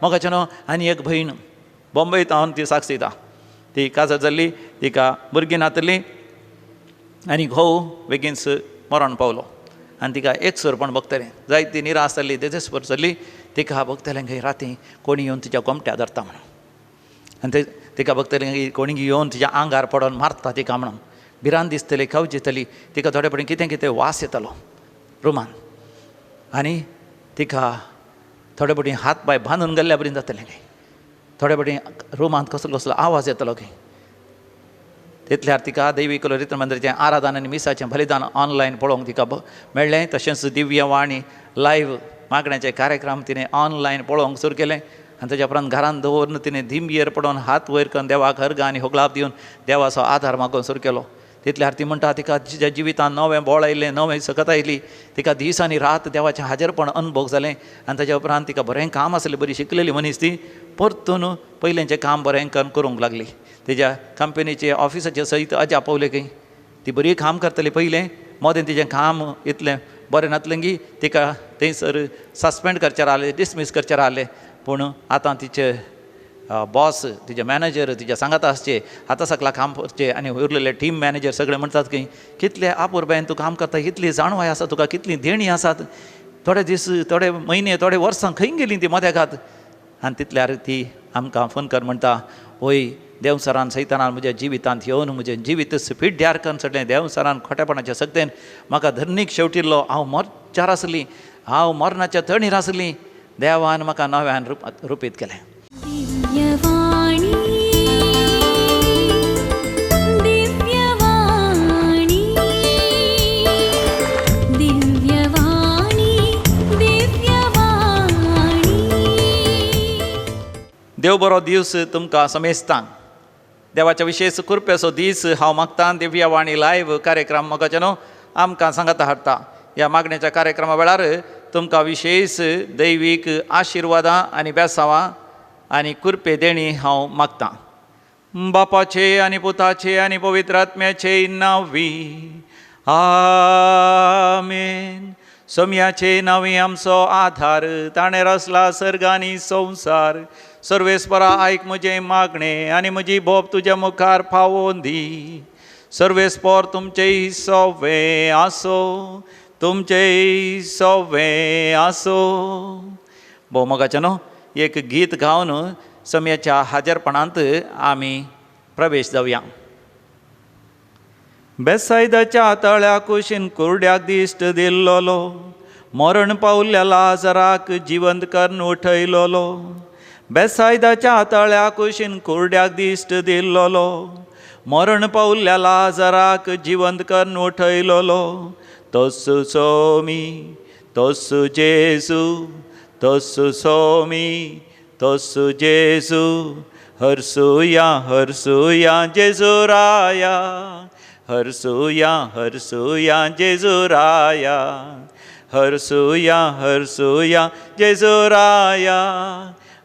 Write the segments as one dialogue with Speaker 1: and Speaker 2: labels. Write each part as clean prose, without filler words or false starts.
Speaker 1: मोगाच्यानो आनी एक भयण बॉम्बे तावन ती साक्ष दिता. ती काजर जाल्ली, तिका भुरगीं नातली आनी घोव बेगीनच मरण पावलो आनी तिका एकसुरपण भोगतलें. जायती निराश जाल्ली, तेजेस्पर जाल्ली. तिका भोगतलें खंय राती कोणी येवन तिच्या गोमट्या धरता म्हणून आनी ते तिका भोगतलें की कोणी येवन तिच्या आंगार पडोन मारता तिका म्हणून. भिरांत दिसतली, खवज येतली तिका. थोडे फावटी कितें कितें वास येतलो रुमान आनी तिका थोडे फावटी हात पांय बांदून गेल्ल्या बरीन जातलें खंय. थोडे फावटी रुमांत कसलो कसलो आवाज येतलो खंय. तितल्यार तिका दैवीक लोरित्र मंदिराचें आराधन आनी मिसाचें बलिदान ऑनलायन पळोवंक तिका मेळ्ळें. तशेंच दिव्यवाणी लायव्ह मागण्याचे कार्यक्रम तिणें ऑनलायन पळोवंक सुरू केलें आनी ताच्या उपरांत घरांत दवरून तिणें दिंबयेर पडोवन हात वयर करून देवाक अर्गां आनी होगळाप दिवन देवाचो आदार मागून सुरू केलो. तितल्यार ती म्हणटा तिका तिच्या जिवितांत नवें बळ आयलें, नवें सकत आयली. तिका दीस आनी रात देवाचें हाजेरपण अनुभव जालें आनी ताच्या उपरांत तिका बरें काम आसलें, बरी शिकलेली मनीस ती परतून पयलेंचें काम बरें करूंक लागली. तिज्या कंपनीचे ऑफिसाचे सयत अजाप पावले खंय. ती बरी काम करतली पयलें, मोदें तिजें काम इतलें बरें नातलें की तिका थंयसर सस्पेंड करचें रावलें, डिसमीस करचें रावलें. पूण आतां तिचे बॉस, तिजे मॅनेजर, तिच्या सांगाता आसचे, आतां सकला काम करचे आनी उरलेले टीम मॅनेजर सगळे म्हणटात की कितले आपुरबायेन तूं काम करता, कितली जाणवाय आसा तुका, कितली देणी आसात. थोडे दीस, थोडे म्हयने, थोडे वर्सां खंय गेलीं ती मदेगात. आनी तितल्यार ती आमकां फोन कर म्हणटा, वय देवसरान सैतानान म्हज्या जिवितांत येवन म्हजें जिवीत पिड्ड्यार करून सोडलें. देवसरान खोटेपणाच्या सक्तेन म्हाका धरणीक शेवटिल्लो. हांव मरच्यार आसली, हांव मरणाच्या तणीर आसली, देवान म्हाका नव्यान रुपीत केलें.
Speaker 2: दिव्यवाणी दिव्यवाणी दिव्यवाणी दिव्यवाणी.
Speaker 1: देव बरो दीस तुमकां समेस्तांक. देवाच्या विशेश कृपेचो दीस हांव मागतां. दिव्यवाणी लायव्ह कार्यक्रम मोगाचे न्हू आमकां सांगाता हाडटा. ह्या मागण्याच्या कार्यक्रमा वेळार तुमकां विशेश दैवीक आशिर्वादां आनी बेसांवां आनी कृपे देणी हांव मागतां. बापाचे आनी पुताचे आनी पवित्र आत्म्याचे नांवी आमेन. सोम्याचे नांवी आमचो आधार, ताणें रचला सर्ग आनी संवसार. सर्वेस्परा आयक म्हजें मागणें आनी म्हजी बोब तुज्या मुखार पावोवन दी. सर्वेस्पर तुमचें सवें आसो, तुमचें सवें आसो. भोव मोगाचें न्हू एक गीत गावन सम्याच्या हाजेरपणांत आमी प्रवेश जावया. बेसायदाच्या तळ्या कुशीन कुरड्याक दिश्ट दिल्लोलो, मरण पावल्ल्या लाजराक जिवंत करून उठयलोलो. बेसायदाच्या तळ्या कुशीन कुरड्याक दिश्ट दिल्लोलो, मरण पावल्ल्या लाजराक जिवंत करून उठयलोलो. तस्सु सोमी तस्सु जेजू, तस्सु सोमी तस्सु जेजू. हरसुया हरसुया जेजू राया, हरसुया हरसुया जेजू राया, हरसुया हरसुया जेजू राया,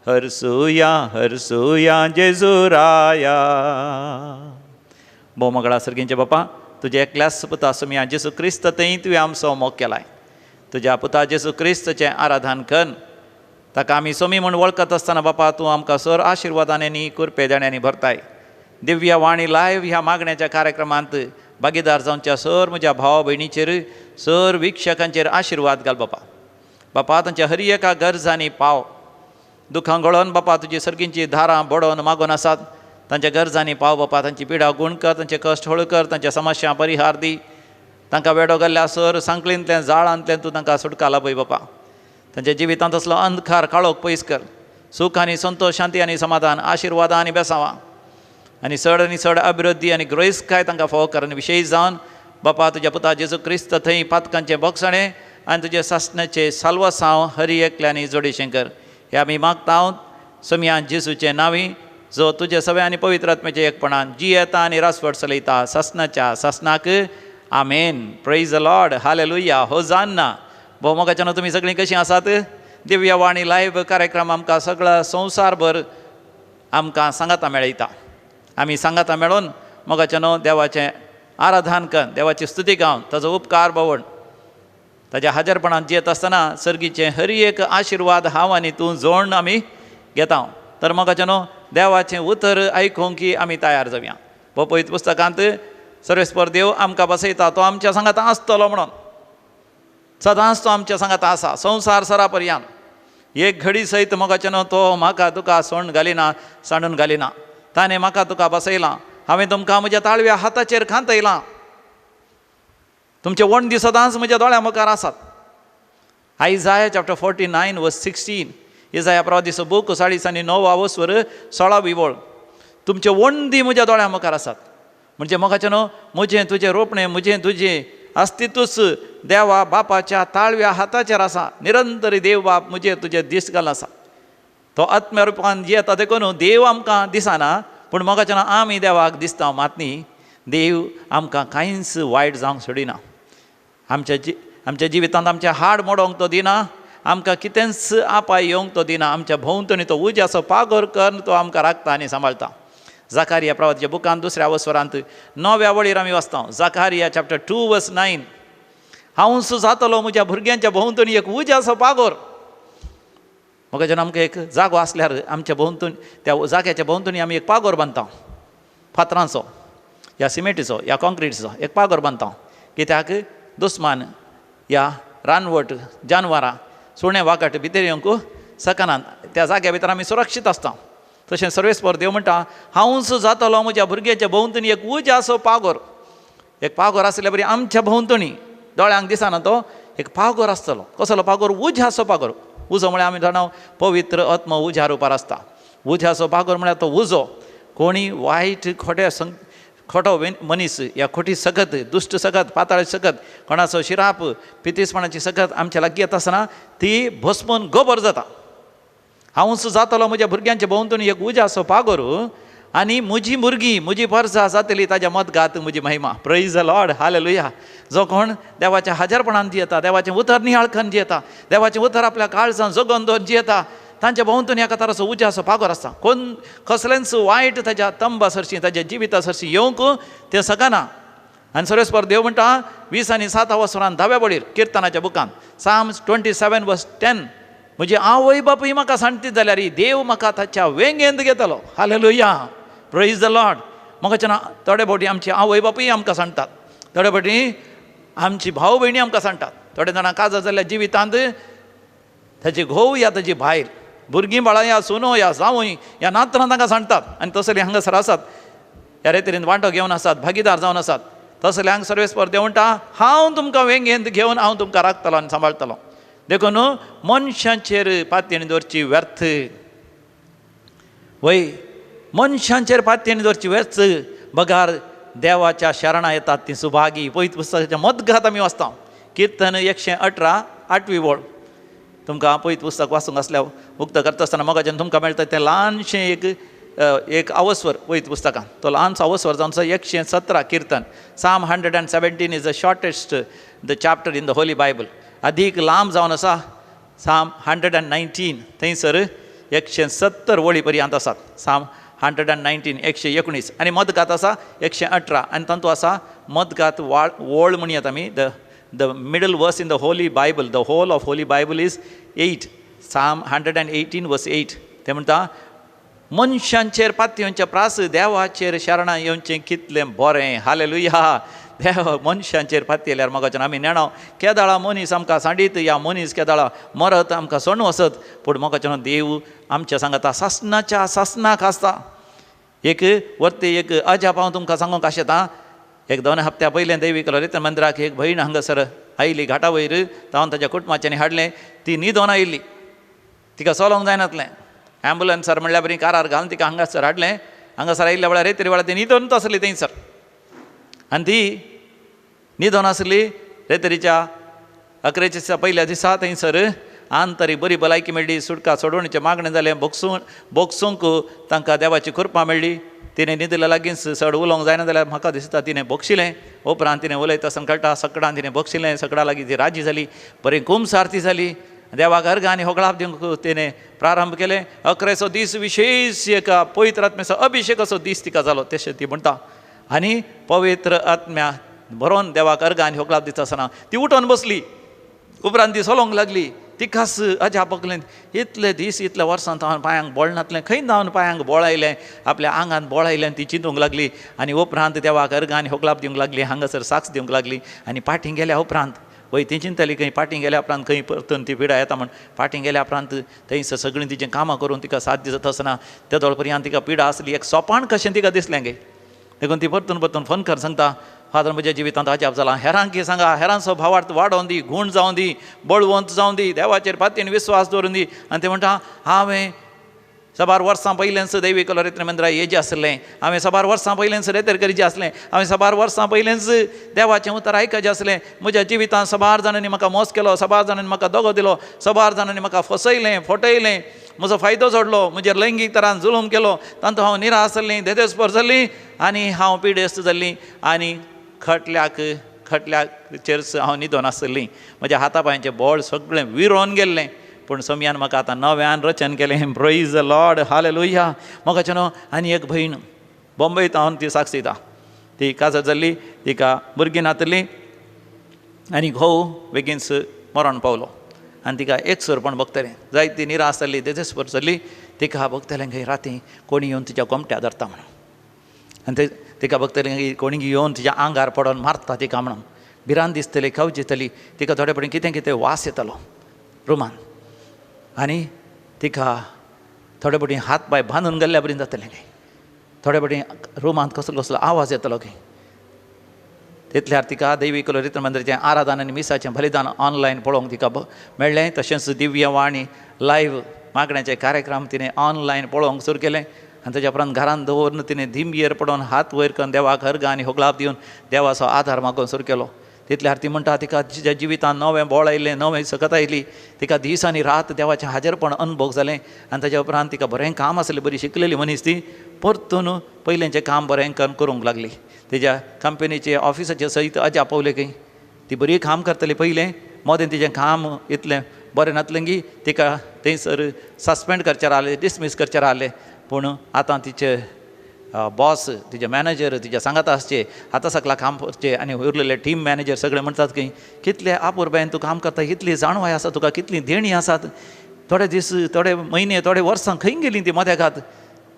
Speaker 1: हरसुया हरसुया जेजू राया. भोव मगळा सर्गींचे बापा, तुज्या एकल्याच पुता सोमया जेजू क्रिस्त थंय तुवें आमचो मोग केलाय. तुज्या पुता जेजू क्रिस्तचें आराधन कर, ताका आमी सोमी म्हूण वळखत आसतना बापा तूं आमकां सर आशिर्वादांनी आनी कृपे देण्यांनी भरताय. दिव्य वाणी लायव्ह ह्या मागण्याच्या कार्यक्रमांत भागीदार जावच्या सर म्हज्या भाव भयणीचेर, सर वीक्षकांचेर आशिर्वाद घाल बापा. बापा तांच्या हर एका गरजांनी पाव. दुखां गळोवन बापा तुजी सर्गींची दारां बडोवन मागून आसात. तांच्या गरजांनी पाव बापा, तांची पिडा गुण कर, तांचे कश्ट हळू कर, तांच्या समस्या परिहार दी. तांकां वेडो गेल्ल्या सर सांकळींतल्यान जाळांतल्यान तूं तांकां सुटका लाभय बापा. तांच्या जिवितांत असलो अंधकार काळोख पयस कर. सूख आनी संतोश, शांती आनी समाधान, आशिर्वादां आनी बेसांवां आनी चड आनी चड अभिवृद्धी आनी ग्रोयस्काय तांकां फावो कर. आनी विशेश जावन बापा तुज्या पुता जेजू क्रिस्त थंय पातकांचें बोगसणें आनी तुजे सासणाचें साल्वासांव हरी एकल्यांनी जोडीशें कर. हे आमी मागता सोमया जेजूचें नांवी, जो तुजे सगळ्या आनी पवित्र आत्म्याच्या एकपणान जियेता आनी रासवट चलयता सासणाच्या सासणाक. आमेन. Praise the Lord. Hallelujah. Hosanna. भोव मोगाच्यान तुमी सगळीं कशीं आसात? दिव्यवाणी लायव्ह कार्यक्रम आमकां सगळो संवसारभर आमकां सांगाता मेळयता. आमी सांगाता मेळोन मोगाच्यान देवाचें आराधन कर, देवाची स्तुती गावन ताजो उपकार भोवण ताज्या हाजेरपणान जियेत आसतना सर्गीचें हर एक आशिर्वाद हांव आनी तूं जोडून आमी घेता. तर मोगाचे न्हू देवाचें उतर आयकूंक की आमी तयार जावया. पवित्र पुस्तकांत सर्वेस्पर देव आमकां बसयता, तो आमच्या सांगाता आसतलो म्हणून. सदांच तो आमच्या सांगाता आसा संवसार सरा पर्यंत. एक घडी सयत मोगाचे न्हू तो म्हाका तुका सोंड घालिना, सांडून घालिना. ताणें म्हाका तुका बसयलां, हांवें तुमकां म्हज्या ताळव्या हाताचेर खांतयलां. तुमचे वणदी सदांच म्हज्या दोळ्या मुखार आसात. आयजाया चॅप्टर 49 वर्स 16, इजाया प्रवादीचो बूक 49 आवस्वर 16वी वळ. तुमचे वणदी म्हज्या दोळ्या मुखार आसात. म्हणजे मोगाचें न्हू म्हजें तुजें रोपणें, म्हजें तुजें अस्तित्वच देवा बापाच्या ताळव्या हाताचेर आसा. निरंतर देव बाप म्हजेर तुजें दीस घाल आसा. तो आत्म्या रुपान येता देखून देव आमकां दिसना, पूण मोगाचें न्हू आमी देवाक दिसता. मात न्ही देव आमकां कांयच वायट जावंक सोडिना. आमच्या जिवितांत आमचें हाड मोडोंक तो दिना, आमकां कितेंच आपाय येवंक तो दिना. आमच्या भोंवतणी तो उज्याचो पागोर करून तो आमकां राखता आनी सांबाळटा. जाकारिया प्रवादीच्या बुकांत 2 वस्वरांत 9व्या वळीर आमी वाचता. जाकारिया चॅप्टर 2 वर्स 9, हांव जातलो म्हज्या भुरग्यांच्या भोंवतणी एक उज्याचो पागोर. म्हाका जेन्ना आमकां एक जागो आसल्यार आमच्या भोंवतणी त्या जाग्याच्या भोंवतणी आमी एक पागोर बांदता, फातरांचो या सिमेंटीचो या कॉन्क्रिटीचो एक पागोर बांदता. कित्याक दुस्मान या रानवट जानवरां सुणे वागाट भितर येवंक शकनात. त्या जाग्या भितर आमी सुरक्षीत आसता. तशें सर्वेस्पर देव म्हणटा हांवूच जातलो म्हज्या भुरग्याच्या भोंवतणी एक उज्याचो पागोर. एक पागोर आसल्या बरी आमच्या भोंवतणी दोळ्यांक दिसना तो एक पागोर आसतलो. कसलो पागोर? उज्याचो पागोर. उजो म्हळ्यार आमी जाणा पवित्र आत्मा उज्या रुपार आसता. उज्याचो पागोर म्हळ्यार तो उजो. कोणी वायट खोटे खोटो मनीस या खोटी सकत, दुश्ट सकत, पाताळ सकत, कोणाचो शिराप पितीसपणाची सकत आमच्या लागीं येता आसतना ती भस्मून गोबर जाता. हांवूच जातलो म्हज्या भुरग्यांच्या भोंवतणी एक उज्याचो पागोर आनी म्हजी भुरगीं म्हजी परसा जातली ताज्या मतघात म्हजी महिमा. Praise the Lord, hallelujah. जो कोण देवाच्या हाजरपणान जियेता, देवाचें उतर नियाळखन जियेता, देवाचें उतर आपल्या काळजान जगोवन दवरून जियेता, तांच्या भोंवतणी एका तराचो उज्याचो पागोर आसता. कोण कसलेंच वायट ताज्या तंबा सरशी ताज्या जिविता सरशी येवंक तें शकना. आनी सर्वेस्पर देव म्हणटा 27 वसरान 10व्या वळीर किर्तनाच्या बुकान Psalms 27 वर्स 10, म्हजी आवय बापूय म्हाका सांडतीत जाल्यार देव म्हाका ताच्या वेंगेंत घेतलो. Hallelujah, praise the Lord. म्हाका ना थोडे फावटी आमची आवय बापूय आमकां सांडटात, थोडे फावटी आमची भाव भयणी आमकां सांडटात, थोडे जाणां काजार जाल्ल्या जिवितांत ताची घोव या ताची बायल, भुरगीं बाळां या सुनो या जावूय या नातरां तांकां सांडटात. आनी तसले हांगासर आसात, ह्या रेतरीन वांटो घेवन आसात, भागीदार जावन आसात. तसले हांगा सर्वेस्पर देव म्हणटा हांव तुमकां वेंगेंत घेवन हांव तुमकां राखतलो आनी सांबाळटलो. देखून मनशांचेर पातयेन दवरची व्यर्थ, वय मनशांचेर पातयेन दवरची व्यर्थ बगार देवाच्या शरणां येतात ती सुभागी. पवित्र पुस्तकाच्या मदघात आमी वाचता. किर्तन 118 8वी वळ. तुमकां पवित्र पुस्तक वाचूंक आसल्यार उक्तो करता आसतना मोगाच्यान तुमकां मेळटा तें ल्हानशें एक एक अवस्वर पवित्र पुस्तकान. तो ल्हानसो अवस्वर जावन 117 किर्तन. Psalm 117 is the shortest the chapter in the Holy Bible. अदीक लांब जावन आसा साम 119, थंयसर 170 वळी पर्यंत आसात. साम 119 119 आनी मदघात आसा 118 आनी तातूंत आसा मदघात वाळ वळ म्हणयत आमी. The middle verse in the Holy Bible, the whole of Holy Bible is 8. Psalm 118 verse 8. ते म्हणटा मनशांचेर पातयेवच्या प्रास देवाचेर शरणां येवचें कितलें बरें. हालेलुया. देव मनशांचेर पातयेल्यार मोगाच्यान आमी नेणाव केदाळा मनीस आमकां सांडीत या मनीस केदाळा मरत आमकां सोडून वचत, पूण मोगाच्यान देव आमच्या सांगाता सासणाच्या सासणाक आसता. एक वरते एक अजाप हांव तुमकां सांगूंक आशेता. एक 2 हप्त्या पयलें देवीक ललित मंदिराक एक भयण हांगासर आयली घाटा वयर, तावन ताच्या कुटुंबाच्यांनी हाडलें. ती न्हिदोन आयिल्ली, तिका चलोवंक जायनातलें. एम्बुलन्सार म्हणल्यार बरी कारार घालून तिका हांगासर हाडलें. हांगासर आयिल्ल्या वेळार रेतरी वेळार ती न्हिदोनच आसली थंयसर. आनी ती न्हिदोन आसली रेतरीच्या 11 दिसा पयल्या दिसा थंयसर आंतरी बरी भलायकी मेळ्ळी. सुटका सोडवणीचें मागणें जालें, भोगसूंक तांकां देवाची कृपा मेळ्ळी. तिणें न्हिदल्या लागींच चड उलोवंक जायना जाल्यार म्हाका दिसता तिणें भोगशिलें. उपरांत तिणें उलयता आसतना कळटा सकडान तिणें भोगशिलें, सकडा लागीं ती राजी जाली, बरी कुमसारती जाली. देवाक अर्घ आनी होगळाप दिवंक तिणें प्रारंभ केलें. 11 दीस विशेश एका पवित्र आत्म्याचो अभिशेकाचो दीस तिका जालो तशें ती म्हणटा. आनी पवित्र आत्म्या बरोवन देवाक अर्घ आनी होगळाप दिता आसतना ती उठोन बसली. उपरांत ती चलोवंक लागली. तिकाच अजाप भोगलें, इतले दीस इतल्या वर्सां हांव पांयांक बोळ नातलें, खंय धांवन पांयांक बोळ आयलें, आपल्या आंगान बोळ आयलें. ती चिंतूंक लागली आनी उपरांत देवाक अर्गां आनी होगलाप दिवंक लागली, हांगासर साक्ष दिवंक लागली. आनी पाटीं गेल्या उपरांत वय ती चिंतली खंय पाटीं गेल्या उपरांत खंय परतून ती पिडा येता म्हण. पाटीं गेल्या उपरांत थंयसर सगळीं तिचें कामां करून तिका साध्य जाता आसतना तेदोळ पर्यंत तिका पिडा आसली, एक सोपाण कशें तिका दिसलें गे. देखून ती परतून परतून फोन कर सांगता, फादर म्हज्या जिवितांत अजाप जालां, हेरांक सांगा, हेरांचो भावार्थ वाडोवन दी, गूण जावन दी, बळवंत जावन दी, देवाचेर पातयेन विस्वास दवरून दी. आनी ते म्हणटा, हांवें साबार वर्सां पयलेंच दैवीक लोरेत्र मंदिरा येजे आसलें, हांवें साबार वर्सां पयलेंच रेतर करीचे आसलें, हांवें साबार वर्सां पयलेंच देवाचें उतर आयकचें आसलें. म्हज्या जिवितांत साबार जाणांनी म्हाका मोस केलो, साबार जाणांनी म्हाका दगो दिलो, साबार जाणांनी म्हाका फसयलें, फटयलें, म्हजो फायदो जोडलो, म्हजेर लैंगीक तरान जुलूम केलो, तातूंत हांव निराश जाल्लीं, देदेस्पर जाल्लीं आनी हांव पिडेस्त जाल्लीं आनी खटल्याक खटल्याचेरच हांव न्हिदोन आसली. म्हज्या हाता पांयांचें बळ सगळें विरोन गेल्लें, पूण सोमयान म्हाका आतां नव्यान रचन केलें. Praise the Lord, hallelujah. म्हाका न्हू आनी एक भयण बॉम्बे हांव ती साक्ष दिता, ती काजर जाल्ली, तिका भुरगीं नातली आनी घोव बेगीनच मरण पावलो आनी तिका एकसुरपण भोगतलें. जायती निराश जाल्ली, देदेस्पर जाल्ली. तिका भोगतलें खंय राती कोणी येवन तिच्या गोमट्या धरता म्हणून, आनी ते तिका भोगतलें की कोणी येवन तिच्या आंगार पडोन मारता तिका म्हणून. भिरांत दिसतली, खवजितली, तिका थोडे पडून कितें कितें वास येतलो रुमान आनी तिका थोडे पटी हात पांय बांदून गेल्ल्या बरीन जातलें खंय. थोडे पटी रुमांत कसलो कसलो आवाज येतलो खंय. तितल्यार तिका दैवीक लोरेत्र मंदिराचें आराधन आनी मिसाचें बलिदान ऑनलायन पळोवंक तिका मेळ्ळें. तशेंच दिव्यवाणी लायव्ह मागण्याचे कार्यक्रम तिणें ऑनलायन पळोवंक सुरू केलें आनी ताच्या उपरांत घरांत दवरून तिणें दिंबयेर पडोवन हात वयर करून देवाक अर्गां आनी होगलाप दिवन देवाचो आदार मागून सुरू केलो. तितल्यार ती म्हणटा, तिका तिच्या जिवितांत नवें बोळ आयलें, नवें सकत आयली, तिका दीस आनी रात देवाचें हाजेरपण अनुभव जालें. आनी ताच्या उपरांत तिका बरें काम आसलें, बरी शिकलेली मनीस ती, परतून पयलेंचें काम बरें करूंक लागली. तिज्या कंपनीचे ऑफिसाचे सयत अजाप पावलें खंय, ती बरी काम करतली पयलें, मोदें तिजें काम इतलें बरें नातलें की तिका थंयसर सस्पेंड करचें रावलें, डिसमीस करचें रावलें. पूण आतां तिचे बॉस, तिजे मॅनेजर, तिच्या सांगाता आसचे, आतां सकला काम करचे आनी उरलेले टीम मॅनेजर सगळे म्हणटात की कितले आपुरबायेन तूं काम करता, कितली जाणवाय आसा तुका, कितली देणी आसात, थोडे दीस, थोडे म्हयने, थोडे वर्सां खंय गेलीं ती मदेगात.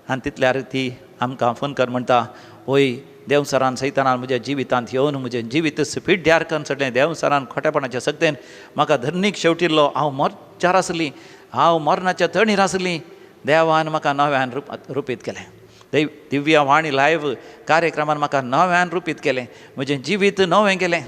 Speaker 1: आनी तितल्यार ती आमकां फोन कर म्हणटा, वय देवसरान सैतानान म्हज्या जिवितांत येवन म्हजें जिवीत पिड्ड्यार करून सोडलें. देवसरान खोटेपणाच्या सक्तेन म्हाका धरणीक शेवटिल्लो, हांव मरच्यार आसली, हांव मरणाच्या तणीर आसली, देवान म्हाका नव्यान रुपीत केलें. दिव्य वाणी लायव्ह कार्यक्रमान म्हाका नव्यान रुपीत केलें, म्हजें जिवीत नवें केलें.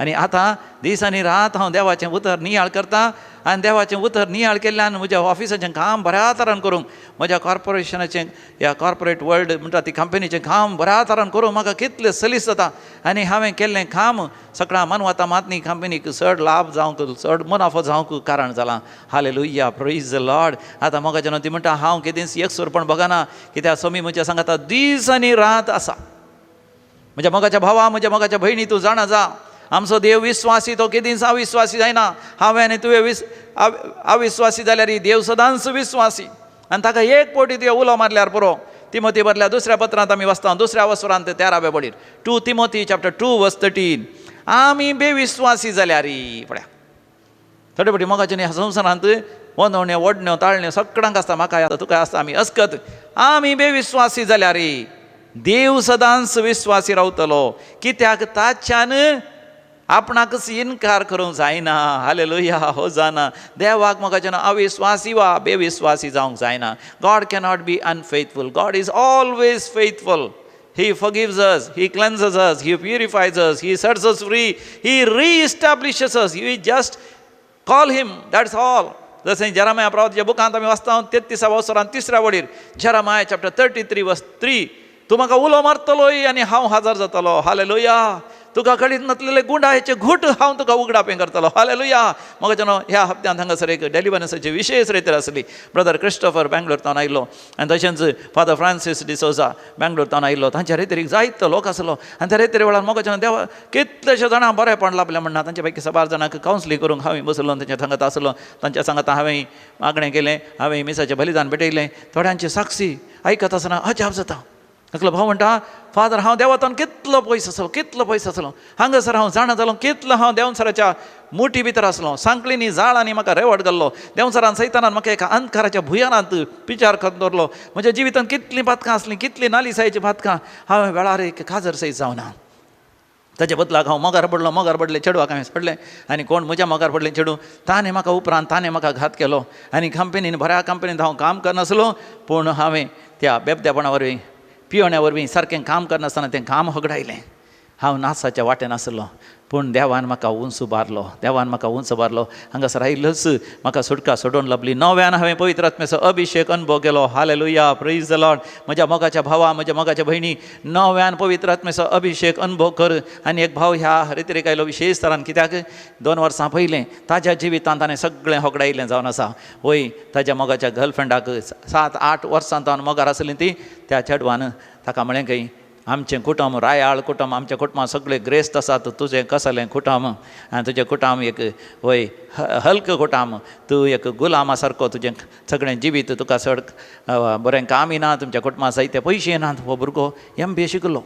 Speaker 1: आनी आतां दीस आनी रात हांव देवाचें उतर नियाळ करता आनी देवाचें उतर नियाळ केल्ल्यान म्हज्या ऑफिसाचें काम बऱ्या तरान करूंक, म्हज्या कॉर्पोरेशनाचें ह्या कॉर्पोरेट वर्ल्ड म्हणटा ती कंपनीचें काम बऱ्या तरान करूंक म्हाका कितलें सलीस जाता. आनी हांवें केल्लें काम सगळ्या मानवता मातनी कंपनीक चड लाभ जावंक, चड मुनाफो जावंक कारण जालां. हालेलुया, प्रेज the Lord. आतां म्हाका जेन्ना ती म्हणटा, हांव केदींच एकसुरपण भोगना, कित्याक स्वामी म्हज्या सांगता दीस आनी रात आसा. म्हज्या मोगाच्या भावा, म्हज्या मोगाच्या भयणी, तूं जाणा जा, आमचो देव विस्वासी, तो केदींच अविस्वासी जायना. हांवें आनी तुवें अविस्वासी जाल्यार देव सदांच विस्वासी आनी ताका एक पवटी तुवें उलो मारल्यार पुरो. तिमोती बरल्या दुसऱ्या पत्रांत आमी वाचता, दुसऱ्या वसरांत 13व्या बडीर, 2 तिमोती चॅप्टर 2 वर्स 13, आमी बेविस्वासी जाल्यार पळया थोडे पटी मोगाचे न्ही ह्या संवसारांत वनवण्यो वडण्यो ताळण्यो सगळ्यांक आसता, म्हाका आसता, तुका आसता, आमी अस्कत आमी बेविस्वासी जाल्यार देव सदांच विस्वासी रावतलो, कित्याक ताच्यान आपणाकच इनकार करूंक जायना. हालेलुया, हो जाना देवाक म्हाका अविस्वासी वा बेविस्वासी जावंक जायना. God cannot be unfaithful. God is always faithful. He forgives us, He cleanses us, He purifies us, He sets us free, He re-establishes us. You just call Him, that's all. जशें जेरामाया प्रवादाच्या बुकांत आमी वाचता 33 वसरान 3 वडीर, जेरामाया चॅप्टर 33 वर्स 3, तूं म्हाका उलो मारतलोय आनी हांव हाजर जातलो. हालेलुया. तुका कळीत नासलेले गुंडायेचे घूट हांव तुका उगडापें करतलो. हालेलुया. म्हाका जेन्ना ह्या हप्त्यांत हांगासर एक डेलिवरन्साची विशेष रेतर आसली. ब्रदर क्रिस्टोफर बेंगलोर तावन आयिल्लो आनी तशेंच फादर फ्रांसीस डिसोजा बेंगलोर तावन आयिल्लो. तांच्या रेतरीक जायतो लोक आसलो आनी त्या रेतरी वेळार म्हाका जेन्ना देवा कितलेशे जाणां बरेंपण लाभलें म्हणना, तांचे पैकी साबार जाणांक कावन्सिलींग करूंक हांवें बसलो, तांच्या सांगात आसलो, तांच्या सांगात हांवें मागणें केलें, हांवें मिसाचें बलिदान भेटयलें. थोड्यांची साक्षी आयकत आसतना अजाप जाता. एकलो भाव म्हणटा, फादर हांव देवातान कितलो पयस आसलो, कितलो पयस आसलो, हांगासर हांव जाणा जालो कितलो हांव देवसराच्या मुठी भितर आसलो, सांकळींनी जाळांनी म्हाका रेवट घाल्लो, देवसरान सैतानान म्हाका एका अंधकाराच्या भुयारांत पिचार करून दवरलो, म्हज्या जिवितांत कितलीं पातकां आसलीं, कितलीं नालिसायचीं पातकां, हांवें वेळार एक काजर सयत जावना, ताच्या बदलाक हांव मोगार पडलो, मोगार पडलें चेडवाक हांवें सोडलें आनी कोण म्हज्या मोगार पडलें चेडूं ताणें म्हाका उपरांत ताणें म्हाका घात केलो आनी कंपनीन बऱ्या कंपनींत हांव काम करनासलो, पूण हांवें त्या बेबद्यापणा वरवीं पियोण्या वरवीं सारकें काम करनासतना तें काम होगडायलें, हांव नासाच्या वाटेन आसलो, पूण देवान म्हाका उंच उबारलो, देवान म्हाका उंच उबारलो, हांगासर आयिल्लोच म्हाका सुटका सोडून लाबली, नव्यान हांवें पवित्र आत्म्याचो अभिशेक अनुभव केलो. हालेलुया, प्रेज the Lord. म्हज्या मोगाच्या भावा, म्हज्या मोगाच्या भयणी, नव्यान पवित्र आत्म्याचो अभिशेक अनुभव कर. आनी एक भाव ह्या रितीक आयलो विशेश तरान, कित्याक 2 वर्सां पयलें ताज्या जिवितांत ताणें सगळें होगडायलें जावन आसा. वय ताज्या मोगाच्या गर्लफ्रेंडाक 7-8 वर्सां तावन मोगार आसली ती, त्या चेडवान ताका म्हळें खंय आमचें कुटुंब रायाळ कुटुंब, आमच्या कुटुंबांत सगळे ग्रेस्त आसात, तुजें कसलें कुटुंब आनी तुजें कुटुंब एक वय हल्क कुटुंब, तूं एक गुलामा सारको, तुजें सगळें जिवीत तुका चड बरें कामय ना, तुमच्या कुटुंबां जायते पयशे नात. हो भुरगो MBA शिकलो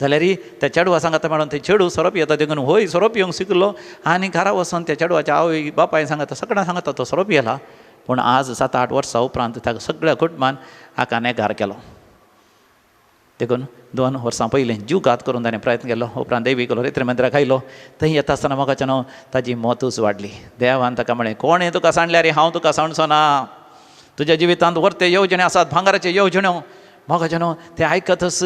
Speaker 1: जाल्यार त्या चेडवा सांगता म्हणून ते चेडूं सोरो पियेता देखून होय सोरो पिवंक शिकलो आनी घरा वचून त्या चेडवाच्या आवय बापाय सांगता सगळ्यां सांगता तो सोरो पियेला, पूण आज 7-8 वर्सां उपरांत ताका सगळ्या कुटुंबान हाका नेगार केलो. देखून 2 वर्सां पयलीं जीव घात करून ताणें प्रयत्न केलो, उपरांत देवी केलो रेत्र मंदिराक आयलो, थंय येता आसतना मोगाचें न्हू ताजी मोतूच वाडली. देवान ताका म्हळें, कोणें तुका सांडल्यार हांव तुका सांडचो ना, तुज्या जिवितांत वर्ते येवजण्यो आसात, भांगराच्यो येवजण्यो. मोगाचें न्हू तें आयकतच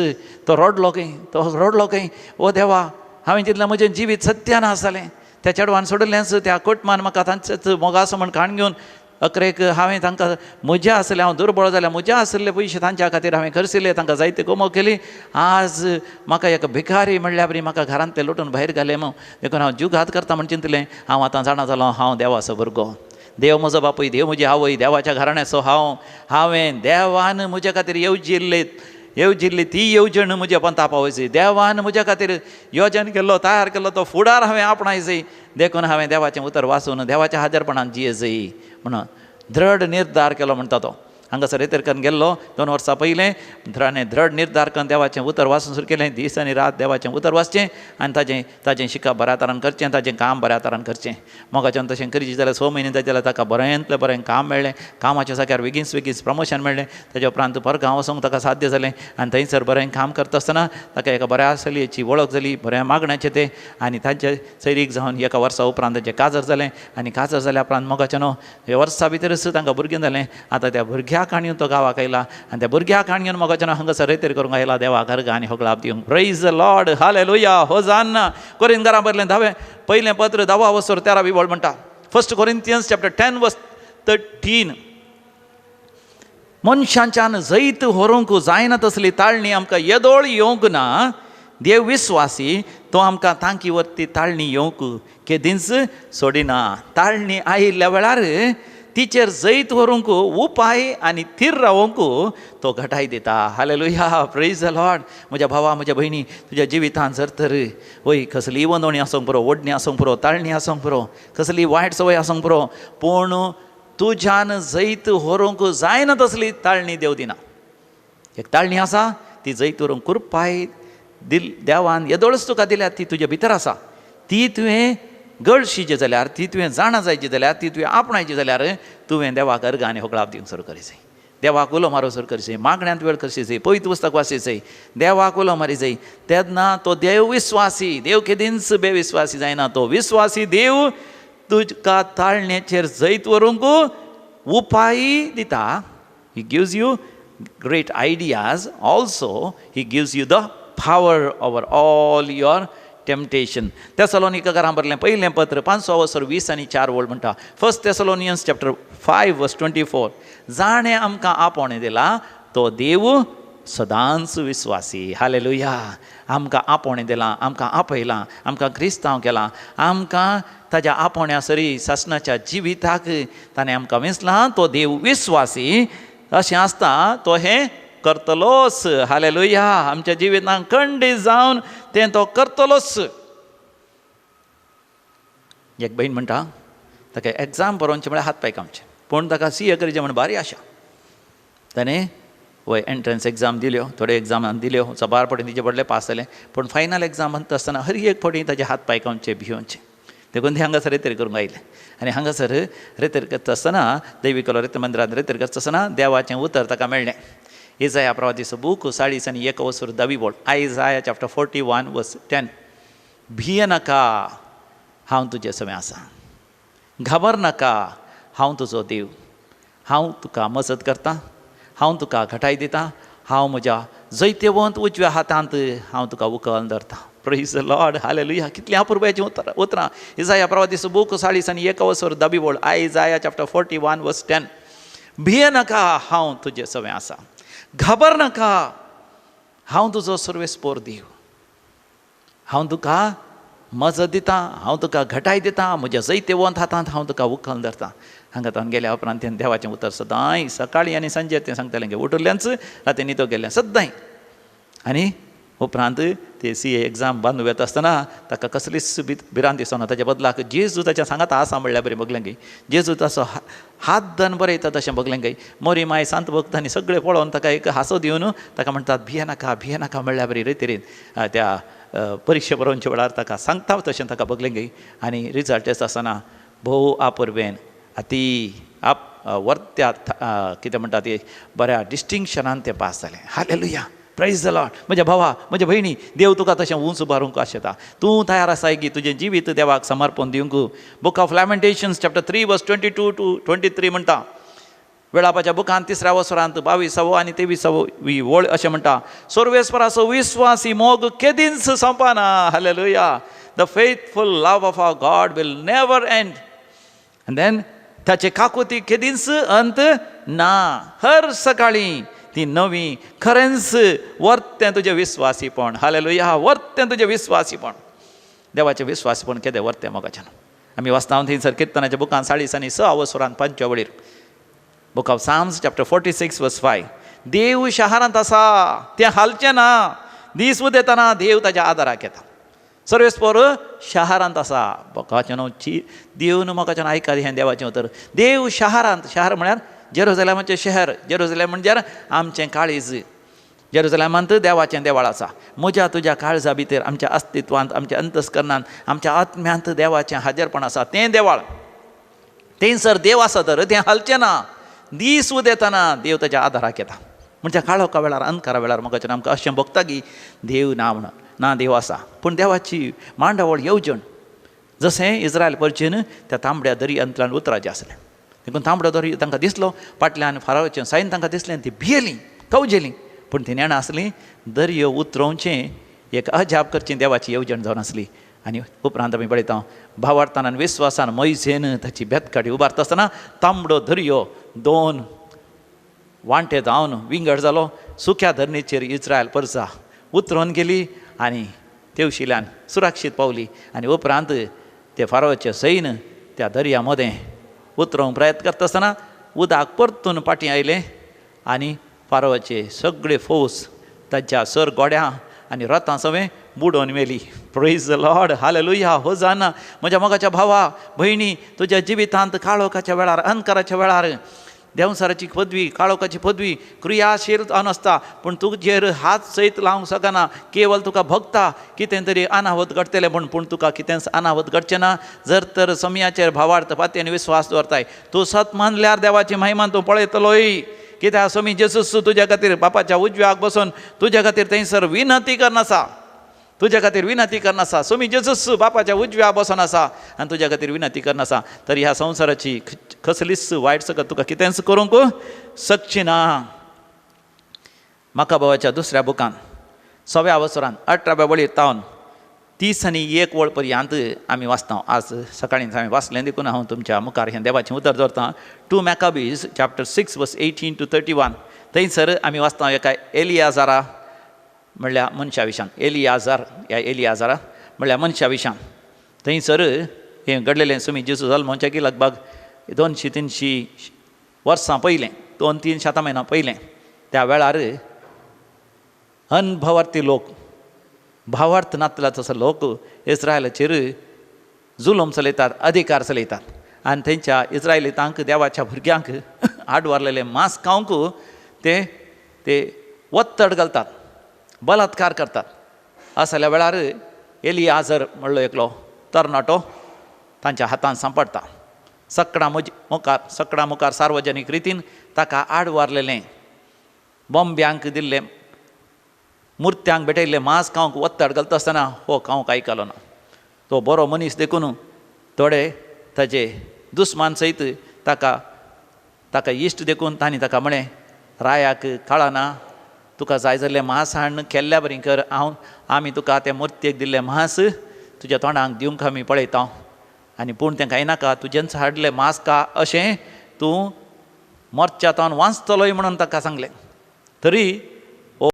Speaker 1: तो रडलो खंय, तो रडलो खंय, ओ देवा हांवें चिंतलें म्हजें जिवीत सत्यानाश जालें, त्या चेडवान सोडिल्लेंच, त्या कुटुंबान म्हाका तांचेच मोगासो म्हण काण घेवन अकरेक हांवें तांकां म्हज्या आसलें, हांव दुर्बळ जाल्यार म्हज्या आसले पयशे तांच्या खातीर हांवें खर्चिले, तांकां जायते गोमो केली, आज म्हाका एक भिकारी म्हणल्यार बरी म्हाका घरांतले लोटून भायर घालें म्हूण, देखून हांव जीव घात करता म्हण चिंतलें. हांव आतां जाणा जालो हांव देवाचो भुरगो, देव म्हजो बापूय, देव म्हजी आवय, देवाच्या घराण्याचो हांव, हांवें देवान म्हज्या खातीर येवजिल्ली ती येवजण म्हज्या पंथा पावयची, देवान म्हज्या खातीर योजन केल्लो तयार केल्लो तो फुडार हांवें आपणायची, देखून हांवें देवाचें उतर वाचून देवाच्या हाजरपणान जियेजय म्हणून दृढ निर्धार केलो म्हणटा तो. हांगासर रेतर करून गेल्लो 2 वर्सां पयलें, ताणें दृढ निर्धार करून देवाचें उतर वाचून सुरू केलें, दीस आनी रात देवाचें उतर वाचचें आनी ताजें ताजें शिकप बऱ्या तरान करचें, ताजें काम बऱ्या तरान करचें. मोगाच्यान तशें करीत जाल्यार 6 म्हयने जाले जाल्यार ताका बरेंतलें बरें काम मेळ्ळें, कामाच्या जाग्यार बेगीन बेगीन प्रमोशन मेळ्ळें, ताज्या उपरांत परगांव वचूंक ताका साध्य जालें आनी थंयसर बरें काम करता आसतना ताका एका बऱ्या चलयेची वळख जाली, बऱ्या मागण्याचें तें, आनी तांचे चलयेक जावन 1 वर्सा उपरांत तांचें काजर जालें आनी काजर जाल्या उपरांत मोगाचें न्हू ह्या वर्सा भितरच तांकां भुरगें जालें. आतां त्या भुरग्या काणयेन तो गांवाक आयला आनी त्या भुरग्या काणयेन मोगाचें न्हू हांगासर रेतेर करूंक आयला देवाक अर्गां आनी होगळाप दिवंक. प्रेज the Lord, hallelujah, hosanna. कोरिंथकारां बरलें धावें पयलें पत्र 10 वसर 13 वळ म्हणटा, 1 Corinthians chapter 10 verse 13, मनशांच्यान जैत व्हरूंक जायना तसली ताळणी आमकां येदोळ येवंक ना, देव विस्वासी तो आमकां तांकी वरती ताळणी येवंक केदींच सोडिना. ताळणी आयिल्ल्या वेळार तिचेर जैत व्हरूंक उपाय आनी थीर रावोंक तो घटाय दिता. हालेलुया, प्रेज the Lord. म्हज्या भावा, म्हज्या भयणी, तुज्या जिवितांत जर तर वय कसली वंदोणी आसूंक पुरो, ओडणी आसूंक पुरो, ताळणी आसूंक पुरो, कसली वायट संवय आसूंक पुरो, पूण तुज्यान जैत व्हरूंक जायना तसली ताळणी देव दिना. एक ताळणी आसा ती जैत व्हरूंक कृपाय दिल देवान येदोळच तुका दिल्या, ती तुज्या भितर आसा, ती तुवें गळशीचे जाल्यार, ती तुवें जाणा जायची जाल्यार, ती तुवें आपणायची जाल्यार तुवें देवाक अर्गां आनी होगळाप दिवंक सुरू करीजाय, देवाक उलो मारूंक सुरू करीजाय, मागण्यांत वेळ करशी, पवित्र पुस्तक वाचीजाय, देवाक उलो मारीजाय. तेन्ना तो देव विस्वासी, देव केदींच बेविस्वासी जायना, तो विस्वासी देव तुका ताळण्याचेर जैत व्हरूंक उपाय दिता. He gives you great ideas, also he gives you the power over all your temptation. तेसलोनिकारां बरलें पयलें पत्र 5 वसर 20 आनी 4 वळ म्हणटा, 1 Thessalonians chapter 5 verse 24, जाणें आमकां आपोवणें दिला तो देव सदांच विस्वासी. हालेलुया. आमकां आपोवणें दिलां, आमकां आपयलां, आमकां क्रिस्तांव केलां, आमकां ताज्या आपोवण्या सरी सासणाच्या जिविताक ताणें आमकां वेंचलां, तो देव विस्वासी. अशें आसता तो हें करतलोच. हालेलुया. आमच्या जिवितांत खंडीत जावन तें तो करतलोच. एक भयण म्हणटा ताका एग्जाम बरोवचें म्हळ्यार हात पांय कामचें, पूण ताका CA करचें म्हण भारी आशा. ताणें वय एंट्रन्स एग्जाम दिल्यो, थोड्यो एग्जाम दिल्यो, साबार फावटी दिवचे पडले, पास जालें. पूण फायनल एग्जाम म्हणटा आसतना हर एक फावटी ताजे हात पांय खावचे भियोनचे. देखून तें हांगासर रेतेर करूंक आयलें आनी हांगासर रेतेर करता आसतना दैवी कलो रेत मंदिरांत रेतेर करता आसतना देवाचें उतर ताका मेळ्ळें. इजाया प्रवादीचो बूक 41 वसूर 10वी बोळ, आयजाया चॅप्टर 41 वर्स 10. भियेनाका, हांव तुजे सवें आसा, घाबर नाका, हांव तुजो देव, हांव तुका मजत करतां, हांव तुका घटाय दितां, हांव म्हज्या जैतेवंत उजव्या हातांत हांव तुका उखल धरतां. प्रेज the Lord, hallelujah. कितलीं अपुरबायेचीं उतरां. इजाया प्रवादीचो बूक 41 वसूर 10वी बोळ, आयजाया चॅप्टर 41 वर्स 10. भियेनाका, हांव तुजे सवें आसा, घाबर नाका, हांव तुजो सर्वेस्पोर देव, हांव तुका मजत दितां, हांव तुका घटाय दितां, म्हज्या जैतेवंत हातांत हांव तुका उखल धरतां. हांगा तावन गेल्या उपरांत तें देवाचें उतर सदांय सकाळीं आनी सांजे तें सांगतालें की उठिल्ल्यानच राती न्हिदो गेल्लें सद्दांय. आनी उपरांत ते सी ए एग्जाम बांदू येता आसतना ताका कसलीच भिरांत दिसना. ताच्या बदलाक जेजू ताच्या सांगात आसा म्हणल्यार बरें बगलें गे, जेजू ताचो हात धन बरयता तशें बगलें गे. मोरी माय सांत भक्तांनी सगळें पळोवन ताका एक हांसो दिवन ताका म्हणटात भियेनाका भियेनाका म्हणल्यार बरी रितीन त्या परिक्षा बरोवच्या वेळार ताका सांगता तशें ताका बगलें गे. आनी रिजल्ट येता आसतना भोव आपुरबेन अती आप वर्त्या कितें म्हणटा ती बऱ्या डिस्टिंक्शनान तें पास जालें. Hallelujah, praise the Lord. म्हज्या भावा, म्हज्या भयणी, देव तुका तशें उंच उबारूंक आशेता. तूं तयार आसाय की तुजें जिवीत देवाक समर्पण दिवंक. Book of Lamentations chapter 3 verse 22 to 23 म्हणटा, वेळापाच्या बुकांत 3 वसरांत 22 आनी 23 वळ अशें म्हणटा, सर्वेस्पराचो विस्वासी मोग केदींच सोंपना. Hallelujah. The faithful love of our God will never end. And then ताचे काकुती केदींच अंत ना. हर सकाळीं ती नवी, खरेंच वर्तें तुजें विस्वासीपण. हालेलुया, वर्तें तुजें विस्वासीपण, देवाचें विस्वासीपण केदें वर्तें मोगाच्यान. आमी वाचता थंयसर किर्तनाच्या बुकान 46 वसरांत 5 वळीर, book of Psalms chapter 46 verse 5. देव शहरांत आसा, तें हालचें ना, दीस उदेतना देव ताच्या आदाराक येता. सर्वेस्पोर शहरांत आसा. मोगाचें न्हू देव न्हू मोगाचें आयकात हें देवाचें उतर. देव शहरांत, शहर म्हळ्यार जेरुजलेमाचें शहर, जेरुजलेम म्हणजे आमचें काळीज. जेरुजलेमांत देवाचें देवळ आसा. म्हज्या तुज्या काळजा भितर, आमच्या अस्तित्वांत, आमच्या अंतस्करणांत, आमच्या आत्म्यांत देवाचें हाजेरपण आसा. तें देवळ, थंयसर देव आसा तर तें हालचें ना. दीस उदेतना देव ताच्या आदाराक येता. म्हणजे काळोखा वेळार, अंधकारा वेळार मोगाचें आमकां अशें भोगता की देव ना म्हणून, ना देव आसा. पूण देवाची मांडावळ येवजण जशें इस्रायल परचेन त्या तांबड्या दर्यांतल्यान उतराचें आसलें, देखून तांबडो दर्यो तांकां दिसलो, फाटल्यान फारावचें सायन तांकां दिसलें, ती भियेलीं, कवजेलीं. पूण ती नेणां आसलीं दर्यो उतरोवचें एक अजाप करचें देवाची येवजण जावन आसली. आनी उपरांत आमी पळयता भावार्थान आनी विस्वासान मोयजेन ताची बेतकाडी उबारता आसतना तांबडो दर्यो 2 वांटे जावन विंगड जालो. सुक्या धरणीचेर इस्रायल परजा उतरोवन गेली आनी तेवशिल्यान सुरक्षीत पावली. आनी उपरांत ते फारोचे सैन त्या दर्या मदें उतरोवंक प्रयत्न करता आसतना उदक परतून फाटीं आयलें आनी फारोचे सगळे फौज ताच्या सर गोड्यां आनी रथां सवें बुडोवन व्हेली. Praise the Lord, hallelujah, hosanna. म्हज्या मोगाच्या भावा भयणी, तुज्या जिवितांत काळोखाच्या वेळार, अंधकाराच्या वेळार देंवसाराची पदवी, काळोखाची पदवी क्रियाशील जावन आसता, पूण तुजेर हात सयत लावंक शकना. केवल तुका भोगता कितें तरी अनावत घडटलें म्हूण, पूण तुका कितेंच अनावत घडचें ना जर तर समयाचेर भावार्थ पाती आनी विस्वास दवरताय. तूं सत मानल्यार देवाची महिमा तूं पळयतलोय. कित्याक स्वामी जेजूस तुज्या खातीर बापाच्या उजव्याक बसून तुज्या खातीर थंयसर विनंती करनासा, तुज्या खातीर विनंती करनासा. स्वामी जेजूस बापाच्या उजव्या बसून आसा आनी तुज्या खातीर विनंती करनासा. तर ह्या संवसाराची कसलीच वायट सकत तुका कितेंच करूंक शकची ना. म्हाका भावाच्या 2 बुकान 6व्या वसरान 18व्या वळीर तावन 31 वळ पर्यंत आमी वाचता. आज सकाळीं हांवें वाचलें देखून हांव तुमच्या मुखार हें देवाचें उतर दवरतां. 2 Maccabees chapter 6 verse 18 to 31 थंयसर आमी वाचता एका एलियाजारा म्हणल्यार मनशा विशान, एलियाजार ह्या एलियाजारा म्हणल्यार मनशा विशान. थंयसर हें घडलेलें सुमी जेजू जल्मोवच्या की लगभग 200-300 वर्सां पयलें, 2-3 शतां म्हयन्यां पयलें. त्या वेळार अनभवार्थी लोक, भावार्थ नातला तसो लोक इस्रायलाचेर जुलूम चलयतात, अधिकार चलयतात आनी थंयच्या इस्रायलितांक, देवाच्या भुरग्यांक आडवारलेले मांस खावंक ते ते वत्तड घालतात, बलात्कार करतात. असल्या वेळार एलियाजर म्हणलो एकलो तरणाटो तांच्या हातान सांपडटा. सगळ्यां मुखार सार्वजनीक रितीन ताका आडवारलेलें, बॉम्ब्यांक दिल्लें, मुर्त्यांक भेटयल्लें मांस खावंक वत्तड घालता आसतना हो खावंक आयकलो ना. तो बरो मनीस देखून थोडे ताजे दुस्मान सयत ताका ताका इश्ट देखून तांणी ताका म्हळें, रायाक कळना, तुका जाय जाल्लें मांस हाडून केल्ल्या बरी कर, हांव आमी तुका ते मुर्तेक दिल्लें मांस तुज्या तोंडाक दिवंक आमी पळयता, आनी पूण तें खायनाका, तुजेंच हाडलें मांस खा, अशें तूं मोर्च्या तावन वांचतलोय म्हणून ताका सांगलें. तरी हो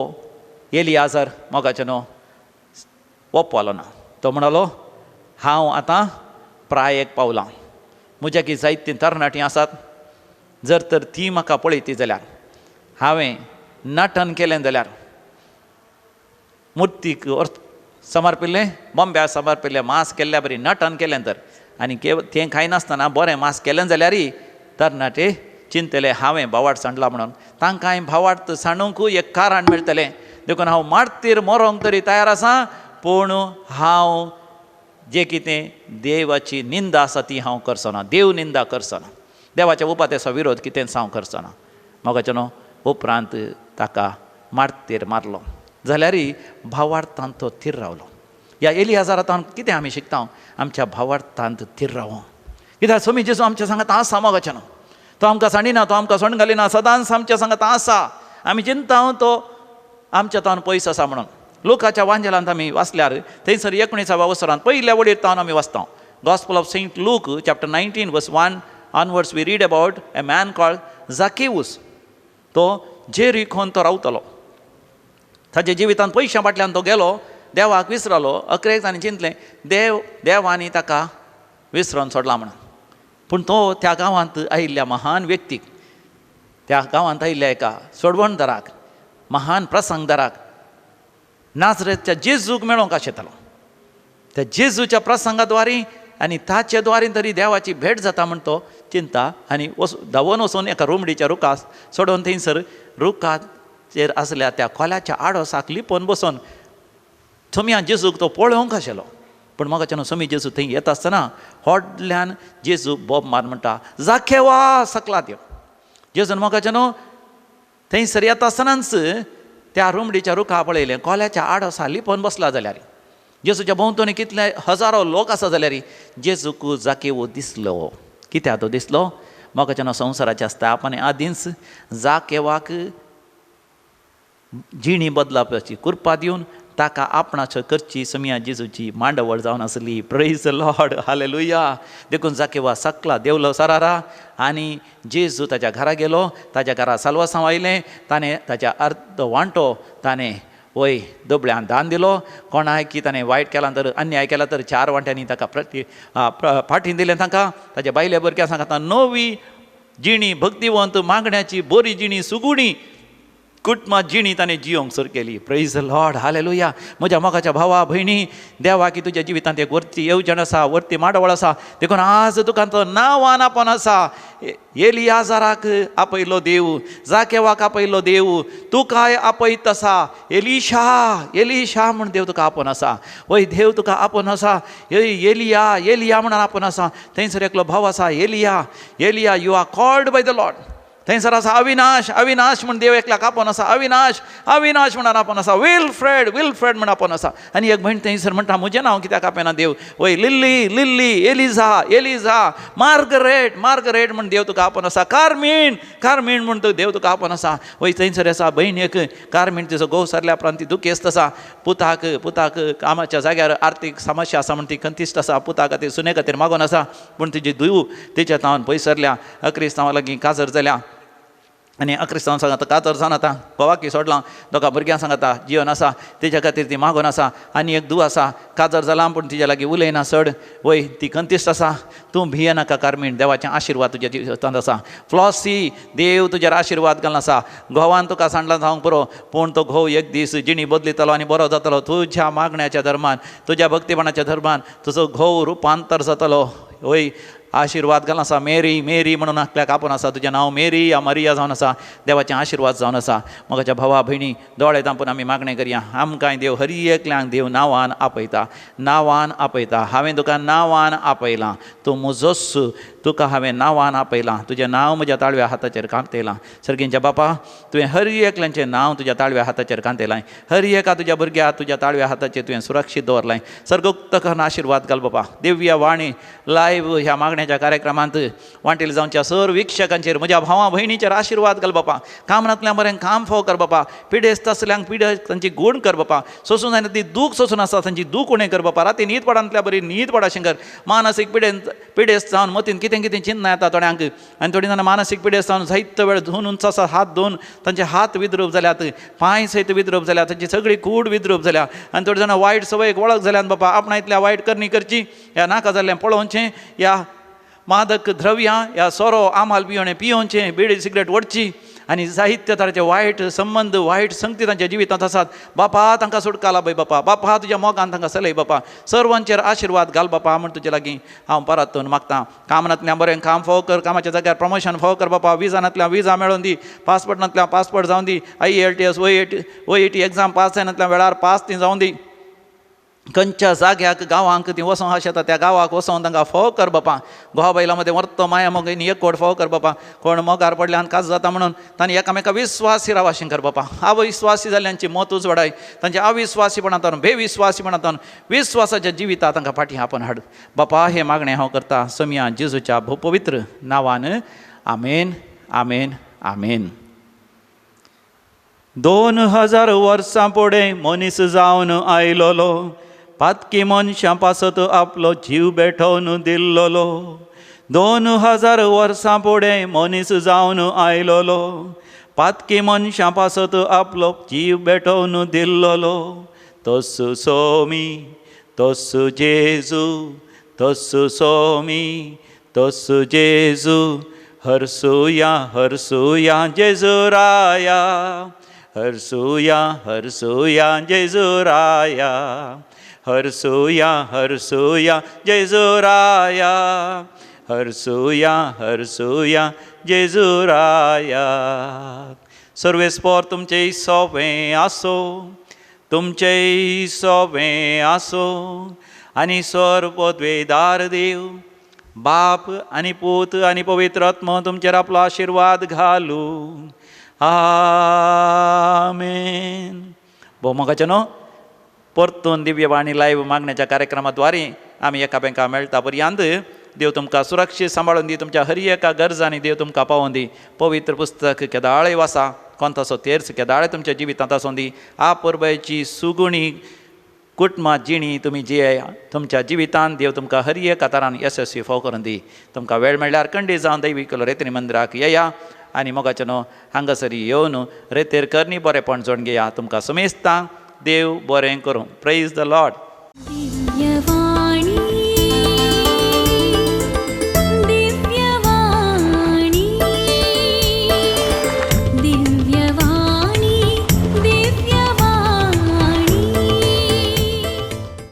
Speaker 1: एलियाजर मोगाचें न्हू ओपलो ना. तो म्हणालो, हांव आतां प्रायेक पावलां, म्हज्या की जायतीं तरणाटीं आसात, जर तर ती म्हाका पळयती जाल्यार, हांवें नटन केलें जाल्यार, मुर्तीक समर्पिल्लें, बॉम्ब्या समर्पिल्लें मांस केल्ल्या बरी नटन केलें तर, आनी तें खायनासतना बरें मांस केलें जाल्यारय तरणाटे चिंतले हांवें भावार्थ सांडला म्हणून. तांकां हांवें भावार्थ सांडूंकूय एक कारण मेळटलें, देखून हांव मार्तीर मरोंक तरी तयार आसा, पूण हांव जे कितें देवाची निंदा आसा ती हांव करचो ना, देव निंदा करचो ना, देवाच्या उपाद्याचो विरोध कितेंच हांव करचो ना. मोगाचें न्हू उपरांत ताका मार्तीर मारलो जाल्यारय भावार्थांत तो थीर रावलो. ह्या एलियाजरांत कितें आमी शिकता? आमच्या भावार्थांत थीर रावो. कित्याक स्वामी जेजू आमच्या सांगात आसा मोगाचें न्हू, तो आमकां सांडिना, तो आमकां सोडून घालिना, सदांच आमच्या सांगात आसा. आमी चिंता तो आमच्या तावन पयस आसा म्हणून. लुकाच्या वांजेलांत आमी वाचल्यार थंयसर 19व्या वसरांत पयल्या वडीर तावन आमी वाचता. Gospel of Saint Luke chapter 19 verse 1 onwards we read about a man called Zacchaeus. तो जेरिकोन तो रावतलो. ताच्या जिवितांत पयशां फाटल्यान तो गेलो, देवाक विसरलो. अकरेक ताणें चिंतलें देव देवांनी ताका विसरून सोडला म्हणून. पूण तो त्या गांवांत आयिल्ल्या महान व्यक्तीक, त्या गांवांत आयिल्ल्या एका सोडवणदाराक, महान प्रसंगदाराक, नाजरेतच्या जेजूक मेळोवंक आशेतालो. त्या जेजूच्या प्रसंगाद्वारी आनी ताचे द्वारी तरी देवाची भेट जाता म्हण तो चिंता आनी धांवून वचून एका रुमडीच्या रुखाक सोडून थंयसर रुखाचेर आसल्या त्या कोल्याच्या आडोसाक लिपोवन बसून सोम्या जेजूक तो पळोवंक आशिल्लो. पूण म्हाका सोमी जेजू थंय येता आसतना व्हडल्यान जेजू बोब मार म्हणटा, जाखेवा सकला देव. जेजून म्हाका न्हू थंयसर येता आसतनाच त्या रुमडीच्या रुखा पळयलें, कोल्याच्या आडोसा लिपोवन बसला जाल्यार जेजूच्या भोंवतणी कितले हजारो लोक आसा जाल्यार जेजूक जाकेवो दिसलो. कित्याक तो दिसलो? म्हाका न्हू संवसाराच्या स्थापने आदींच जाकेवाक जिणी बदलापाची कृपा दिवन ताका आपणाचो करची समिया जेजूची मांडवळ जावन आसली. Praise Lord, hallelujah. देखून जाकेवा सकला देवलो सरारा आनी जेजू ताच्या घरा गेलो. ताच्या घरा साल्वासांव आयलें, ताणें ताच्या अर्द वांटो ताणें वय दुबळ्यान दान दिलो. कोणाक की ताणें वायट केलां तर, अन्याय केला तर 4 वांट्यांनी ताका प्रति फाटीं दिलें तांकां. ताच्या बायले भुरग्यां सांगता नवी जिणी भक्तिवंत मागण्याची बरी जिणी सुगुणी कुटुंबा जिणी ताणें जियोंक सुरू केली. Praise Lord, hallelujah. म्हज्या मोगाच्या भावा भयणी, देवा की तुज्या जिवितांत एक वरती येवजण आसा, वरती माडवळ आसा, देखून आज तुका तो नांवान आपोवन आसा. एलियाजराक आपयलो देव, जाकेवाक आपयलो देव, तुकाय आपयत आसा. एलिशा एलिशा म्हूण देव तुका आपोवन आसा. वय देव तुका आपोवन आसा. एलिया एलिया म्हणून आपोवन आसा. थंयसर एकलो भाव आसा, Elia Elia, you are called by the Lord. थंयसर आसा अविनाश अविनाश म्हूण देव एकल्याक आपोवन आसा. अविनाश अविनाश म्हणून आपोवन आसा. विल्फ्रेड विल्फ्रेड म्हूण आपोवन आसा. आनी एक भयण थंयसर म्हणटा, म्हजें नांव कित्याक आपयना देव? वय Lily Lily, Eliza Eliza, Margaret Margaret म्हूण देव तुका आपोवन आसा. कार्मीण कार्मीण म्हूण देव तुका आपोवन आसा. वय थंयसर आसा भयण एक कार्मीण, तिचो घोव सरल्या उपरांत ती दुखेस्त आसा. पुताक पुताक कामाच्या जाग्यार आर्थीक समस्या आसा म्हूण ती खंतिस्त आसा. पुता खातीर सुने खातीर मागून आसा, पूण तिजी धूव तिच्या तावन पयस सरल्या. अक्रिस्तांवा लागीं काजर जाल्या आनी अक्रिस्तांव सांगता कातर जावन आतां घोवाकी सोडलां, दोगा भुरग्यां सांगता जिवन आसा, तेच्या खातीर ती मागून आसा. आनी एक धूव आसा, काजर जालां पूण तिच्या लागीं उलयना चड. वय ती खंतिस्त आसा. तूं भियेनाका कार्मीण, देवाचें आशिर्वाद तुज्या जिवितांत आसा. फ्लॉसी, देव तुजेर आशिर्वाद घालून आसा. घोवान तुका सांडलां जावंक पुरो, पूण तो घोव एक दीस जिणी बदलितलो आनी बरो जातलो. तुज्या मागण्याच्या धर्मान, तुज्या भक्तीपणाच्या धर्मान तुजो घोव रुपांतर जातलो. वय आशिर्वाद घालून आसा. मेरी मेरी म्हणून आपल्याक आपोवन आसा. तुजें नांव मेरी या मरिया जावन आसा, देवाचें आशिर्वाद जावन आसा. मोगाच्या भावा भयणी, दोळे धांपून आमी मागणें करया. आमकांय देव हर एकल्यांक देव नांवान आपयता, नांवान आपयता. हांवें तुका नांवान आपयलां, तूं म्हजोच, तुका हांवें नांवान आपयलां, तुजें नांव म्हज्या ताळव्या हाताचेर कांतयलां. सर्गींच्या बापा, तुवें हर एकल्यांचें नांव तुज्या ताळव्या हाताचेर कांतयलां. हर एका तुज्या भुरग्या तुज्या ताळव्या हाताचेर तुवें सुरक्षीत दवरलां. सर्गोक्त करून आशिर्वाद घाल बापा. दिव्य वाणी लायव्ह ह्या मागण्याच्या कार्यक्रमांत वांटेल जावच्या सर वीक्षकांचेर, म्हज्या भावा भयणीचेर आशिर्वाद घाल बापा. कामनांतल्या बरें काम फोव कर बापा. पिडेस्त आसल्यांक पिडेस्त तांची गूण कर बापा. सोसून जायना ती दूख सोसून आसा तांची दूख उणें कर बापा. राती न्हीद पडांतल्या बरी न्हीद पडाशें कर. मानसीक पिडेस्त जावन मतीन कितें कितें चिंतना येता थोड्यांक, आनी थोडीं जाणां मानसीक पिडेस्त जावन जायतो वेळ धुवन उंच आसा, हात धुवन तांचे हात विद्रूप जाल्यात, पांय सयत विद्रूप जाल्यात, तांची सगळी कूड विद्रूप जाल्या. आनी थोडीं जाणां वायट सवयेक वळख जाल्यान बापा. आपणा इतल्या वायट करणी करची, ह्या नाका जाल्लें पळोवचें, ह्या मादक द्रव्यां, ह्या सोरो आमाल पियोणें पियोवचें, बिडी सिगरेट ओडची, आनी साहित्य तराचे वायट संबंद, वायट संगती तांच्या जिवितांत आसात. बापा तांकां सुटका लाभय बापा. बापा तुज्या मोगान तांकां चलय बापा. सर्वांचेर आशिर्वाद घाल बापा म्हण तुजे लागीं हांव परतून मागतां. कामनांतल्यान बरें काम फोव कर, कामाच्या जाग्यार प्रमोशन फोव कर बापा. विजा नातल्यान विजा मेळोवन दी, पासपोर्ट नातल्यान पासपोर्ट जावन दी, IELTS OET exam pass जायनातल्या वेळार पास ती जावन दी. खंयच्या जाग्याक गांवांक ती वचोंक आशेता त्या गांवाक वचोन तांकां फोव कर बापा. घोवा बायलां मदें वर्तो माया मोग एकवट फोव कर बापा. कोण मोगार पडल्यान काज जाता म्हणून तांणी एकामेका विस्वासी रावाशें कर बापा. अविस्वासी जाल्ल्यांची मतूच वाडाय, तांच्या अविस्वासीपणांतल्यान बेविस्वासीपणांतल्यान विस्वासाच्या जिविता तांकां फाटीं आपोवन हाड बापा. हें मागणें हांव करता सोमया जेजूच्या भोव पवित्र नांवान. आमेन, आमेन, आमेन. 2000 वर्सां फुडें मनीस जावन आयलोलो, पातकी मनशां पासत आपलो जीव भेटोवन दिल्लोलो. 2000 वर्सां फुडें मनीस जावन आयलोलो, पातकी मनशां पासत आपलो जीव भेटोवन दिल्लोलो. तस्सु सोमी तस्सु जेजू, तस्सु सोमी तस्सु जेजू, हरसुया हरसुया जेजू राया, हरसुया हरसुया जेजू राया, हरसुया हरसुया जेजू राया, हरसुया हरसुया जेजू राया. सर्वेस्पोर तुमचें सोंपें आसो, तुमचें सोंपें आसो, आनी स्वर पदवेदार देव बाप आनी पूत आनी पवित्र आत्मो तुमचेर आपलो आशिर्वाद घालू. आमेन. भोव मोगाचें न्हू, परतून दिव्यवाणी लायव्ह मागण्याच्या कार्यक्रमाद्वारे आमी एकामेका मेळटा पर्यंत देव तुमकां सुरक्षीत सांबाळून दी. तुमच्या हर एका गरजांनी देव तुमकां पावोवन दी. पवित्र पुस्तक केदाळय वाचा, कोंताचो तेर्स केदाळय तुमच्या जिवितांत आसूं दी. आपरबायची सुगुणी कुटुंबा जिणी तुमी जिये. तुमच्या जिवितांत देव तुमकां हर एका तरान यशस्वी फाव करून दी. तुमकां वेळ मेळ्ळ्यार कंडी जावन दैवीक रेतनी मंदिराक येया आनी मोगाचें न्हू हांगासर येवन रेतेर करणी बरेपण जोडून घेया. तुमकां समेस्तांक देव बरें करूं. Praise the Lord.
Speaker 2: Divyavani.